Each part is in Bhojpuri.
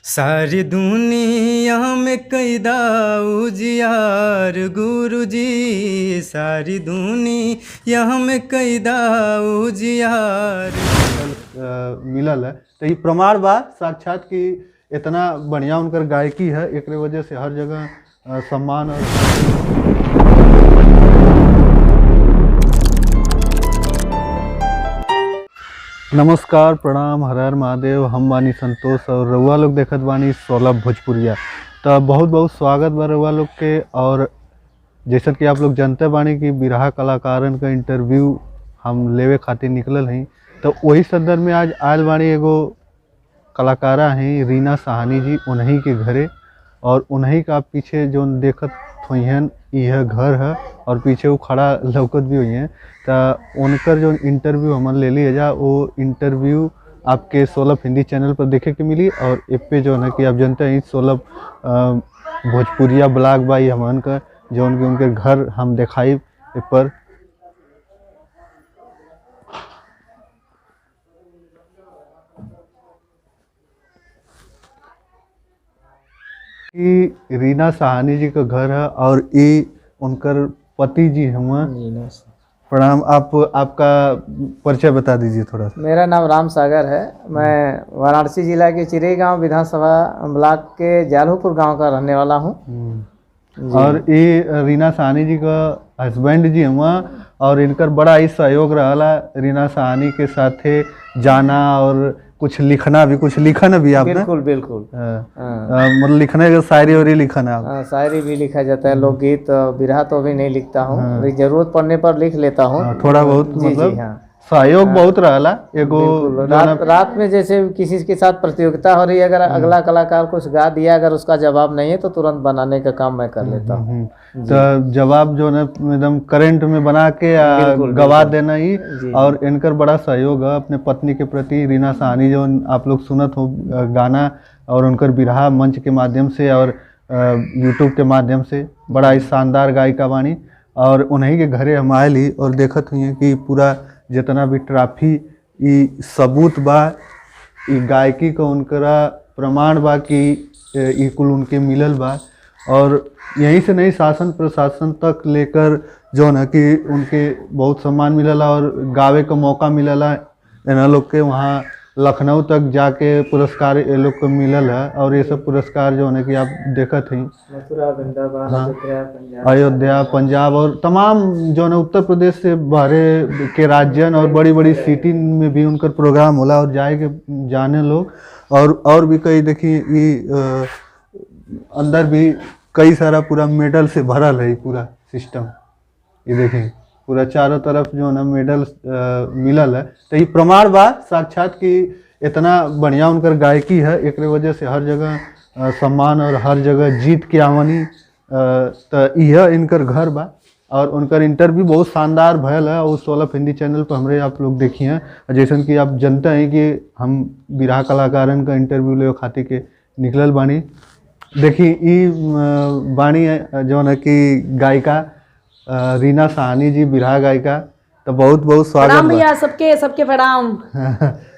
सारी दुनिया में कैदा उजियार गुरुजी, सारी दुनिया में कैदा उजियार। मिलल है तो ई प्रमाण बा साक्षात कि इतना बढ़िया उनकर गायकी है, एकरे वजह से हर जगह सम्मान। और नमस्कार, प्रणाम, हर हर महादेव। हम बानी संतोष और रउआ लोग देखत बानी सौलभ भोजपुरिया। तो बहुत बहुत स्वागत बा रउआ लोग के। और जैसन कि आप लोग जानते बानी कि बिरहा कलाकारन का इंटरव्यू हम लेवे खातिर निकलल हई, तो वही संदर्भ में आज आयल बानी एगो कलाकारा हैं रीना साहनी जी, उन्हीं के घरे। और उन्हीं का पीछे जो देखत हुई यह घर है और पीछे वो खड़ा लौकत भी हुई हैं। तो उनकर जो इंटरव्यू हमन ले ली जा, वो इंटरव्यू आपके सोलभ हिंदी चैनल पर देखे के मिली। और ए पे जो है ना कि आप जानते हैं सोलभ भोजपुरिया ब्लॉग बाई हमन का, जो उनके उनके घर हम दिखाई ए पर। ई रीना साहनी जी का घर है और ई उनकर पति जी हुआ। प्रणाम, आप आपका परिचय बता दीजिए थोड़ा सा। मेरा नाम राम सागर है। मैं वाराणसी जिला के चिरईगांव विधानसभा ब्लॉक के जालूपुर गांव का रहने वाला हूं। और ये रीना साहनी जी का हस्बैंड जी हुआ और इनकर बड़ा ही सहयोग रहा रीना साहनी के साथे जाना और कुछ लिखना भी, कुछ लिखन भी आपने? बिल्कुल बिल्कुल। हाँ। हाँ। मतलब लिखने का शायरी और लिखना आप? हाँ, शायरी भी लिखा जाता है, लोकगीत, बिरहा तो अभी नहीं लिखता हूँ, जरूरत पड़ने पर लिख लेता हूँ। हाँ, थोड़ा बहुत। जी जी। मतलब हाँ, सहयोग बहुत रहा एगो। बिल्कुल। रात में जैसे किसी के साथ प्रतियोगिता हो रही है, अगर अगला कलाकार कुछ गा दिया, अगर उसका जवाब नहीं है तो तुरंत बनाने का काम मैं कर लेता हूँ। तो जवाब जो है एकदम करंट में बना के बिल्कुल, गवा देना ही। जी। और इनकर बड़ा सहयोग है अपने पत्नी के प्रति। रीना साहनी जो आप लोग सुनत हो गाना और उनकर बिरहा मंच के माध्यम से और यूट्यूब के माध्यम से, बड़ा ही शानदार गायिका बानी। और उन्हीं के घरे हम आयल ही और देखत हुई कि पूरा जितना भी ट्रॉफी ई सबूत बा, ई गायकी का उनकरा प्रमाण बा कि ई कुल उनके मिलल बा। और यहीं से नहीं, शासन प्रशासन तक लेकर जो ना कि उनके बहुत सम्मान मिलला और गावे का मौका मिलला इन्ह लोग के। वहाँ लखनऊ तक जाके पुरस्कार ये लोग को मिलल है। और ये सब पुरस्कार जो है कि आप देखत हैं। मथुरा, वृंदावन, अयोध्या, पंजाब, अयोध्या, पंजाब और तमाम जो है उत्तर प्रदेश से बाहरे के राज्यन और बड़ी बड़ी सिटी में भी उनकर प्रोग्राम होला और जाए के जाने लोग। और भी कई देखी ई अंदर भी कई सारा पूरा मेडल से भरल है ई पूरा सिस्टम। ये देखें पूरा चारों तरफ जो है ना मेडल मिलल है। तो ई प्रमाण बा साक्षात कि इतना बढ़िया उनकर गायकी है, एकरे वजह से हर जगह सम्मान और हर जगह जीत के आवनी। तो यह इनकर घर बा और उनकर इंटरव्यू बहुत शानदार भयल है और सोलभ हिंदी चैनल पर हमरे आप लोग देखिए हैं। जैसन कि आप जानते हैं कि हम बिरहा कलाकारन का इंटरव्यू ले खातिर के निकलल बानी। देखी ई बानी जौन है कि गायिका रीना साहनी जी, बिरहा गायिका। तो बहुत बहुत स्वागत प्रणाम बा। भैया, सबके सबके प्रणाम।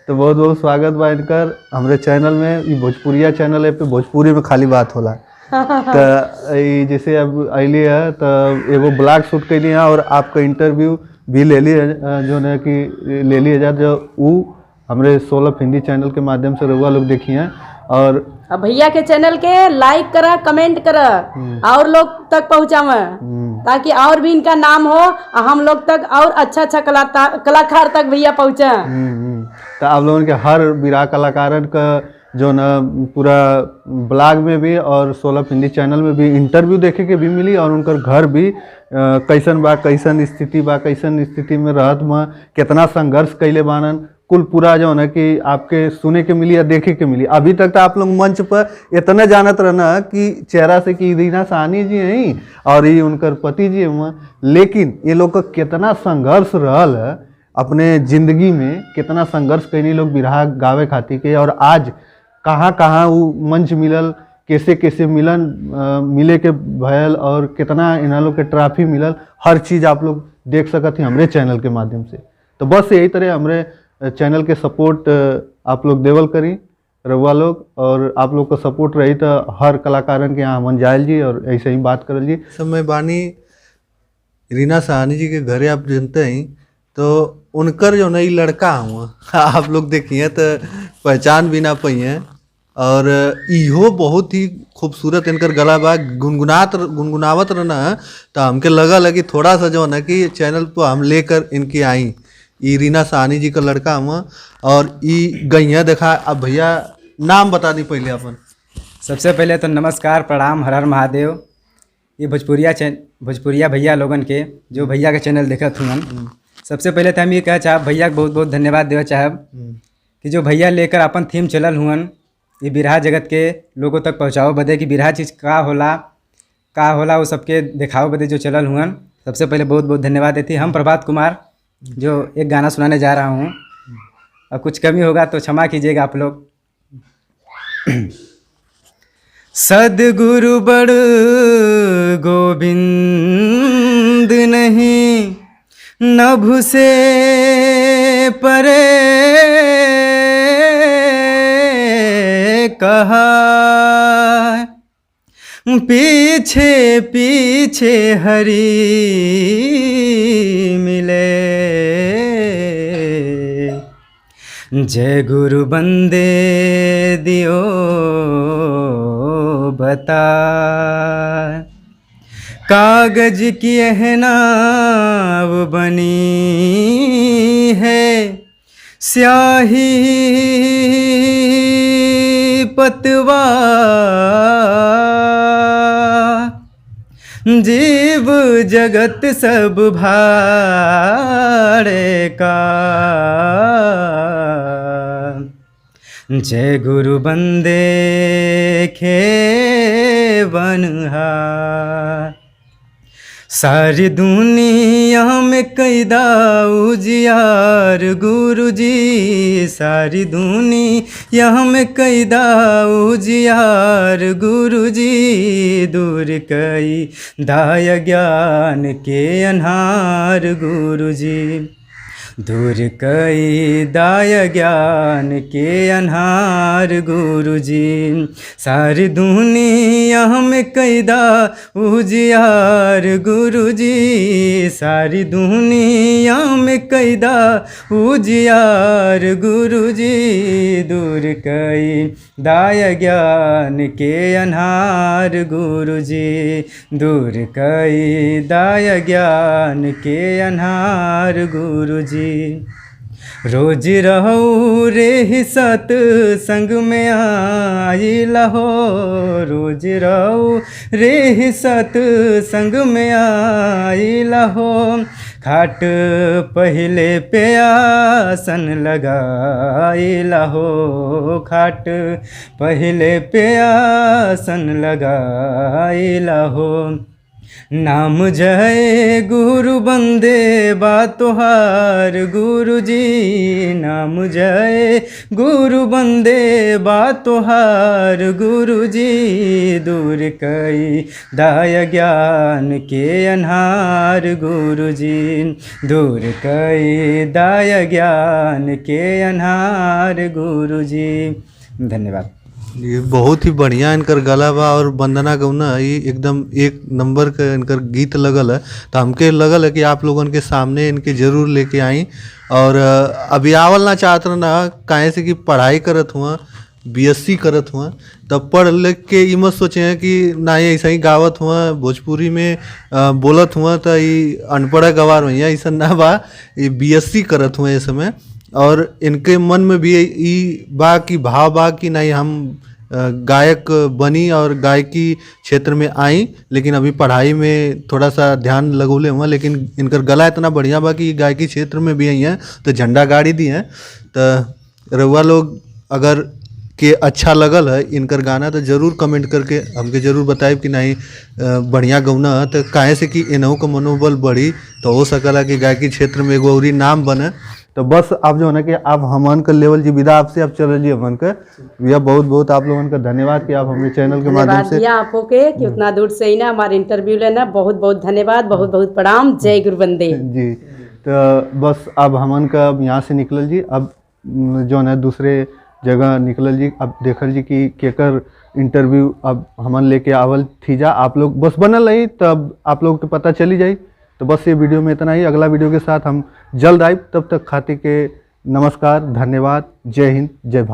तो बहुत बहुत स्वागत बा इनकर हमरे चैनल में। ई भोजपुरिया चैनल है पे भोजपुरी में खाली बात होला। तो ई जैसे अब अली है तो एगो ब्लॉग शूट कैली है और आपका इंटरव्यू भी ले ली है, जो है कि ले लिए जा, जो ऊ हमरे सोलभ हिंदी चैनल के माध्यम से रउआ लोग देखी हैं। और अब भैया के चैनल के लाइक करा, कमेंट करा और लोग तक पहुंचावा, ताकि और भी इनका नाम हो और हम लोग तक और अच्छा अच्छा कलाकार तक भैया पहुंचे। तो आप लोगन के हर बिरहा कलाकारन का जो ना पूरा ब्लॉग में भी और सोलभ हिंदी चैनल में भी इंटरव्यू देखे के भी मिली और उनकर घर भी कैसन बा, कैसन स्थिति बा, कैसन स्थिति में रहत बा, कितना संघर्ष कैले बानन, कुल पूरा जो है ना कि आपके सुने के मिली या देखे के मिली। अभी तक तो आप लोग मंच पर इतना जानत रहना कि चेहरा से कि रीना साहनी जी हैं और ये उनकर पति जी हुआ, लेकिन ये लोग का कितना संघर्ष रहल है अपने जिंदगी में, कितना संघर्ष कैनी लोग बिरहा गावे खातिर के, और आज कहाँ कहाँ वो मंच मिलल, कैसे कैसे मिलन मिले के भयल और कितना इन्हा लोग के ट्रॉफी मिलल, हर चीज़ आप लोग देख सकत ही हमरे चैनल के माध्यम से। तो बस यही तरह हमरे चैनल के सपोर्ट आप लोग देवल करी। रउआ लोग और आप लोग का सपोर्ट रही तो हर कलाकारन के यहाँ हमन जायल जी और ऐसे ही बात करल जी। समय बानी रीना सहानी जी के घरे आप जानते हैं तो उनकर जो नई लड़का हुआ आप लोग देखिए तो पहचान भी ना पाई हैं और इहो बहुत ही खूबसूरत इनकर गला बा, गुनगुनात गुनगुनावत रहना तो हमके लगल है कि थोड़ा सा जो है ना कि चैनल पर हम लेकर इनकी आई। ई रीना सहानी जी का लड़का हुआ और ई गैया देखा। अब भैया नाम बता दी पहले अपन। सबसे पहले तो नमस्कार, प्रणाम, हर हर महादेव। ये भोजपुरिया भोजपुरिया भैया लोगन के जो भैया के चैनल देखत हुअन, सबसे पहले तो हम ये कह चाहब भैया के बहुत बहुत धन्यवाद देवा चाहब कि जो भैया लेकर अपन थीम चलल हुअन ये बिरहा जगत के लोगों तक पहुँचाओ बदे कि बिरहा चीज़ का होला का होला वो सबके दिखाओ बदे जो चलल हुअन, सबसे पहले बहुत बहुत धन्यवाद देती। हम प्रभात कुमार जो एक गाना सुनाने जा रहा हूँ और कुछ कमी होगा तो क्षमा कीजिएगा आप लोग। सदगुरु बड़ गोविंद नहीं नभ से परे कहा, पीछे पीछे हरि मिले। जय गुरु बंदे दियो बता, कागज की यह नाव बनी है, स्याही पतवा, जीव जगत सब भाड़े का। जय गुरु बंदे खेवनहार। सारी दुनिया में कैदा उजियार गुरु जी, सारी दुनिया में कैदा उजियार गुरु जी, दूर कई दाय ज्ञान के अन्हार गुरु जी, दूर कई दाय ज्ञान के अन्हार गुरु जी, सारी दुनिया में कैदा उजियार गुरु जी, सारी दुनिया में कैदा उजियार गुरु जी, दूर कई दाय ज्ञान के अन्हार गुरु जी, दूर कई दाय ज्ञान के अन्हार गुरु जी। रोज रहो रे ही सत संग में आई लहो, रोज रहो रे ही सत संग में आई लहो, खाट पहले पे आसन लगाई लहो, खाट पहले पे आसन लगाई लहो। नाम जय गुरु बंदे बा तोहार गुरु जी, नाम जय गुरु बंदे बा तोहार गुरु जी, दूर कई दाय ज्ञान के अन्हार गुरु जी, दूर कई दाय ज्ञान के अन्हार गुरु जी। धन्यवाद। ये बहुत ही बढ़िया इनकर गला बा और वंदना गौना ये एकदम एक नंबर के इनकर गीत लगल है, तो हमके लगल है कि आप लोगन के सामने इनके ज़रूर लेके आई। और अभी आवल ना चाहत ना काहे से कि पढ़ाई करत हुआ, बीएससी करत हुआ, तब पढ़ लिख के ई मत सोचे हैं कि ना ये ऐसा ही गावत हुआ भोजपुरी में बोलत हुआ तो ये अनपढ़ गवार हुई, ऐसा ना बा, ये बीएससी करत हुआ इस समय। और इनके मन में भी ई बा कि भाव बा कि नहीं हम गायक बनी और गायकी क्षेत्र में आई, लेकिन अभी पढ़ाई में थोड़ा सा ध्यान लगौले हुआ, लेकिन इनकर गला इतना बढ़िया बा कि गायकी क्षेत्र में भी आई हैं तो झंडा गाड़ी दी हैं। तो रउआ लोग अगर के अच्छा लगल है इनकर गाना तो ज़रूर कमेंट करके हमके ज़रूर बताइब कि नहीं बढ़िया गौना है, तो काहे से कि इनहू का मनोबल बढ़ी तो हो सकला कि गायकी क्षेत्र में एगो औरी नाम बने। तो बस आप जो है ना कि आप हमन का लेवल जी विदा आपसे, आप चल जी हमन के भैया बहुत बहुत आप लोगन का धन्यवाद कि आप हमारे चैनल के माध्यम से भैया आपको के कि उतना दूर से ही ना हमारे इंटरव्यू लेना, बहुत बहुत धन्यवाद, बहुत बहुत प्रणाम, जय गुरु वंदे जी। तो बस अब हमन का अब यहाँ से निकल जी, अब जो है दूसरे जगह निकलल जी। अब देखल जी कि केकर इंटरव्यू अब हमन लेके आवल थी जा। आप लोग बस बनल रही तब आप लोग के पता चली जाई। तो बस ये वीडियो में इतना ही, अगला वीडियो के साथ हम जल्द आए। तब तक खातिर के नमस्कार, धन्यवाद, जय हिंद, जय भारत।